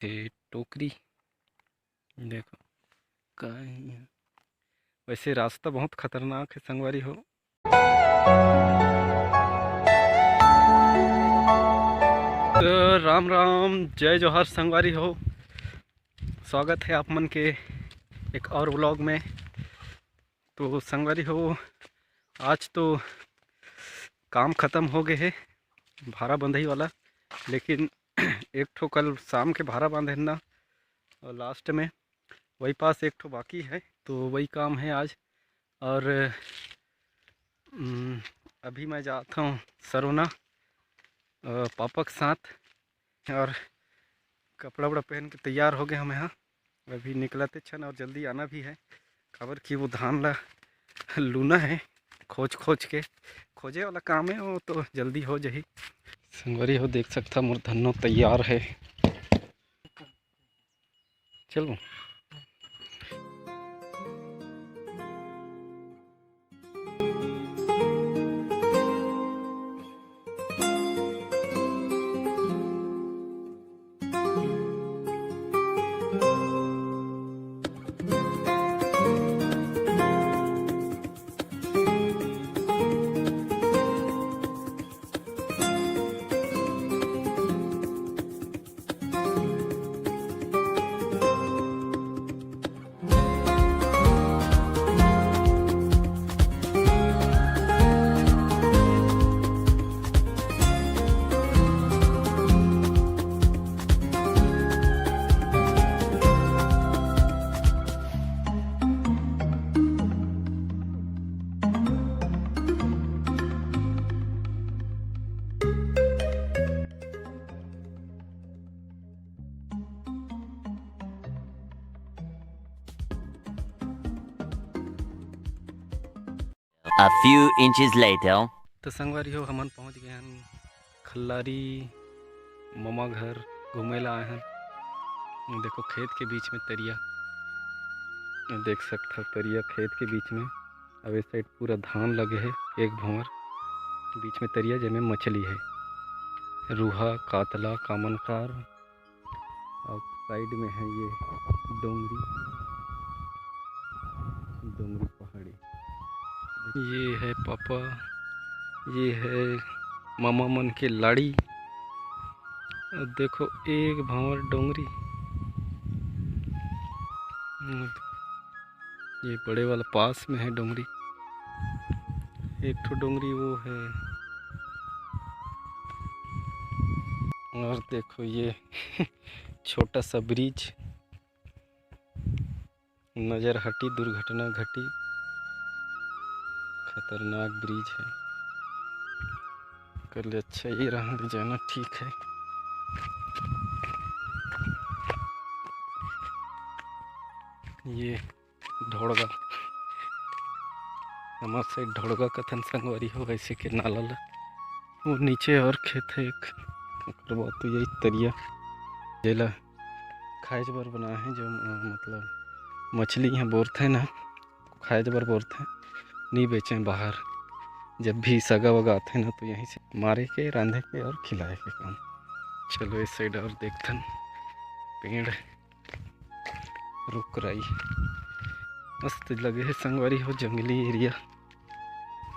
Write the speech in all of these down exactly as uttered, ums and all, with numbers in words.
ये टोकरी देखो का है यहाँ। वैसे रास्ता बहुत खतरनाक है संगवारी हो। तो राम राम, जय जोहार संगवारी हो, स्वागत है आप मन के एक और व्लॉग में। तो संगवारी हो, आज तो काम खत्म हो गए है भारा बंधई वाला, लेकिन एक ठो कल शाम के भारा बांधे ना, और लास्ट में वही पास एक ठो बाकी है, तो वही काम है आज। और हम्म, अभी मैं जात हूँ सरोना, अ, पापा के साथ, और कपड़ा वपड़ा पहन के तैयार हो गए हम यहाँ। अभी निकलते छन और जल्दी आना भी है, काबर कि वो धान ला लूना है खोज खोज के। खोजे वाला काम है, वो तो जल्दी हो जाही। संगवारी हो, देख सकता मोर धन्नो तैयार है। चलो। A few inches later. तो संगवारी हो, हमन पहुंच गए हन खल्लारी ममा घर, घूमे ला आए हन। देखो खेत के बीच में तरिया, देख सकत हव तरिया खेत के बीच में। अब इस साइड पूरा धान लगे है, एक भंवर बीच में तरिया, जेमे मछली है, रूहा, कातला, कामनकार। और साइड में है ये डोंगरी, डोंगरी पहाड़ी। ये है पापा, ये है मामा मन के लाड़ी। और देखो एक भंवर डोंगरी, ये बड़े वाला पास में है डोंगरी, एक ठो डोंगरी वो है। और देखो ये छोटा सा ब्रिज, नजर हटी दुर्घटना घटी, खतरनाक ब्रिज है। कर ले अच्छा ये रहा ले जाना ठीक है। ये ढोड़गा, हमार साइड ढोड़गा कथन संगवारी हो, ऐसे के नाला ला। वो नीचे और खेत है एक, ओकर बाद तो यही तरिया, जेला खाए बर बनाए हैं, जो अ, मतलब मछली यहाँ बोरथे ना, खाए बर बोरथे, नहीं बेचें बाहर। जब भी सगा वगा आथे ना, तो यहीं से मारे के, रांधे के और खिलाए के काम। चलो इस साइड और देखथन पेड़, रुख राई मस्त लगे है संगवारी हो, जंगली एरिया।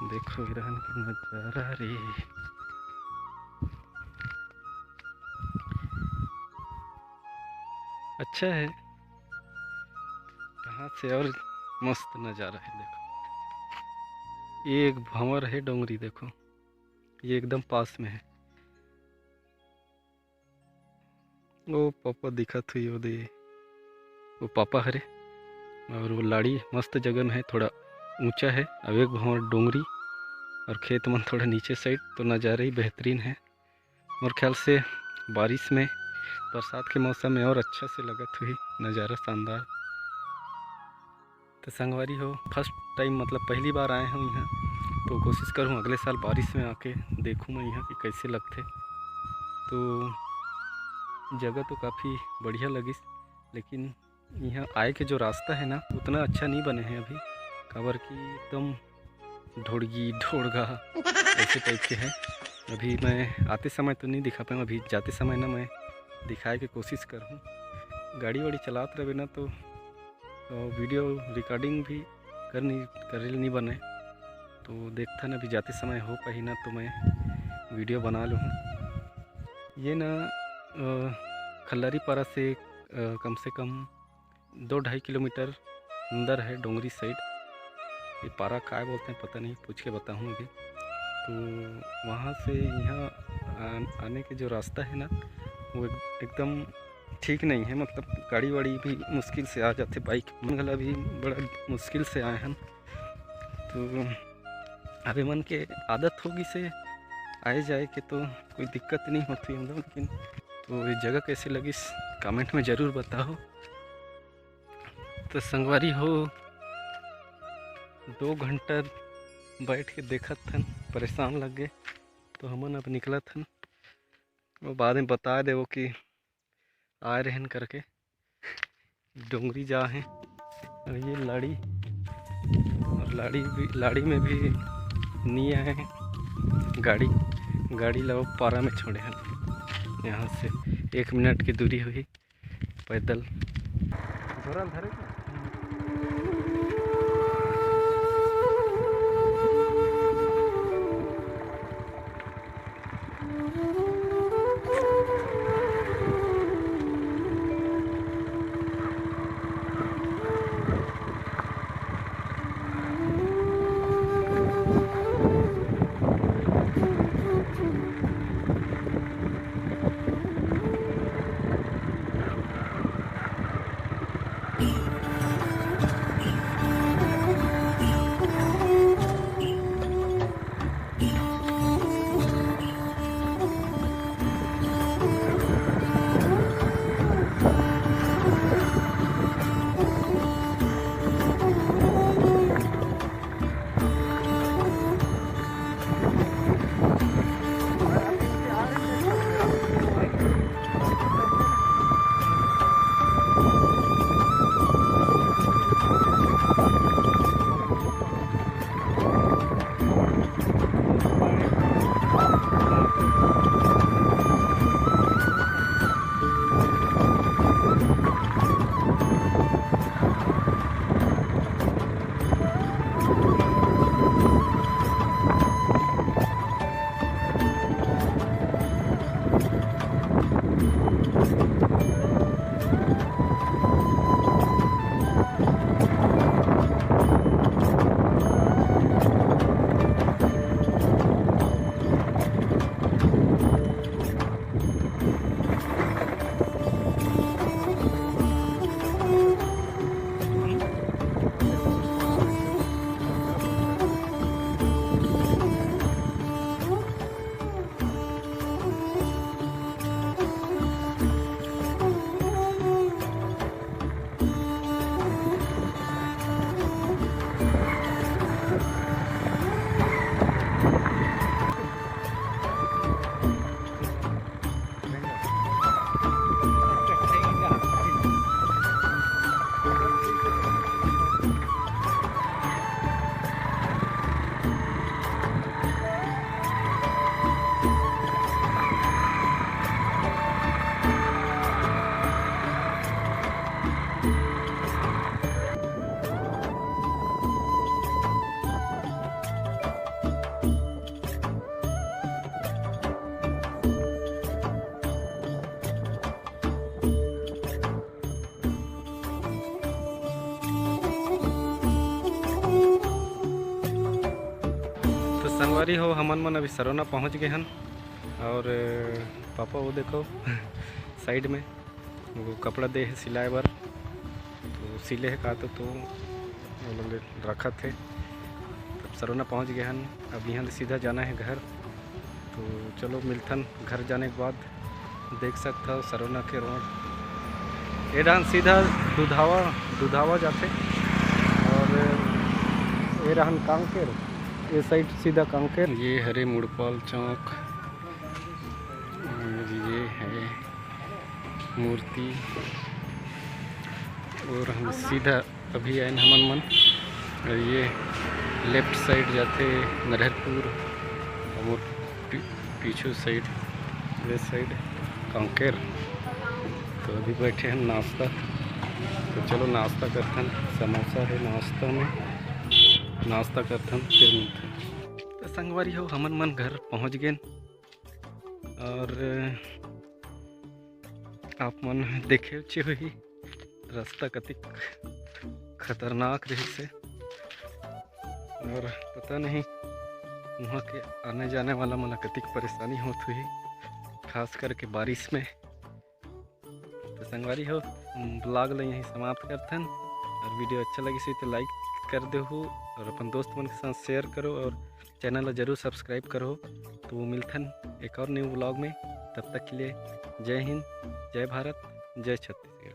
देखो इरहन के नजारा रे, अच्छा है। कहाँ से और मस्त नजारा है, देखो ये एक भंवर है डोंगरी, देखो ये एकदम पास में है। वो पापा दिखत हुई वो दे, वो पापा हरे। और वो लाड़ी मस्त जगह में है, थोड़ा ऊंचा है। अब एक भंवर डोंगरी और खेत मन थोड़ा नीचे साइड, तो नज़ारा ही बेहतरीन है। मोर ख्याल से बारिश में, बरसात के मौसम में और अच्छा से लगत हुई नज़ारा, शानदार। तो संगवारी हो, फर्स्ट टाइम मतलब पहली बार आए हूँ यहाँ, तो कोशिश करूँ अगले साल बारिश में आके देखूँ मैं यहाँ कि कैसे लगथे। तो जगह तो काफ़ी बढ़िया लगिस, लेकिन यहाँ आए के जो रास्ता है ना, उतना अच्छा नहीं बने हैं अभी, काबर कि एकदम ढोड़गी ढोड़गा ऐसे टाइप के है। अभी मैं आते समय तो नहीं दिखा पाऊँ, अभी जाते समय ना मैं दिखाए के कोशिश करूँ। गाड़ी वाड़ी चलात रहे ना, तो, तो वीडियो रिकॉर्डिंग भी करनी, करे नहीं बने। तो देखथन, अभी जाते समय हो पाही ना, तो मैं वीडियो बना लूँ। ये ना, अ, खल्लारी पारा से, अ, कम से कम दो ढाई किलोमीटर अंदर है डोंगरी साइड। ये पारा काय बोलते हैं पता नहीं, पूछ के बताहूँ अभी। तो वहाँ से यहाँ आन-, आने के जो रास्ता है ना, वो एक-, एकदम ठीक नहीं है, मतलब गाड़ी वाड़ी भी मुश्किल से आ जाते, बाइक मन घला भी बड़ा मुश्किल से आए हैं। तो अभी मन के आदत होगी से आए जाए के, तो कोई दिक्कत नहीं होती हम लोग, लेकिन तो ये जगह कैसे लगिस, कमेंट में ज़रूर बताओ। तो संगवारी हो, दो घंटा बैठ के देखत हन, परेशान लग गए, तो हमन अब निकलत हन। वो बाद में बता देवो कि आए रहन करके, डोंगरी जा है। और ये लाड़ी, और लाड़ी भी, लाड़ी में भी नहीं आए हैं गाड़ी। गाड़ी ला वो पारा में छोड़े हैं, यहाँ से एक मिनट की दूरी हुई पैदल। झोरा ल धरे का? तो संगवारी हो, हमन मन अभी सरोना पहुंच गए हन और, अ, पापा वो देखो साइड में वो कपड़ा दे है सिलाए बर, तो सिले है का तो, तो वो लोग रखत है। तब सरोना पहुंच गए हन, अब यहाँ से सीधा जाना है घर। तो चलो मिलथन घर जाने के बाद। देख सकत हव सरोना के रोड, ए डहन सीधा दुधावा, दुधावा जाथे और ए डहन कांकेर, ए साइड सीधा कांकेर। ये हरे मुड़पाल चौक और ये है मूर्ति और हम सीधा अभी आएन हमन मन, और ये लेफ्ट साइड जाथे नरहरपुर, और पी-, पीछू साइड, ये साइड कांकेर। तो अभी बैठे हैं नाश्ता, तो चलो नाश्ता करथन। समोसा है नाश्ता में, नाश्ता करथन, फिर मिलथन। तो संगवारी हो, हमन मन घर पहुंच गेन और आप मन देखे उचे होही रास्ता कतिक खतरनाक रहिस हे और पता नहीं वहाँ के आने जाने वाला मन ला कतिक परेशानी होत होही, खास करके बारिश में। तो संगवारी हो, हम vlog ला यहीं समाप्त करथन और video अच्छा लगिस होही तो like कर देहू और अपन दोस्त मन के साथ share करो और channel ला जरूर subscribe करो। तो मिलथन एक और new vlog में, तब तक के लिए जय हिंद, जय भारत, जय छत्तीसगढ़।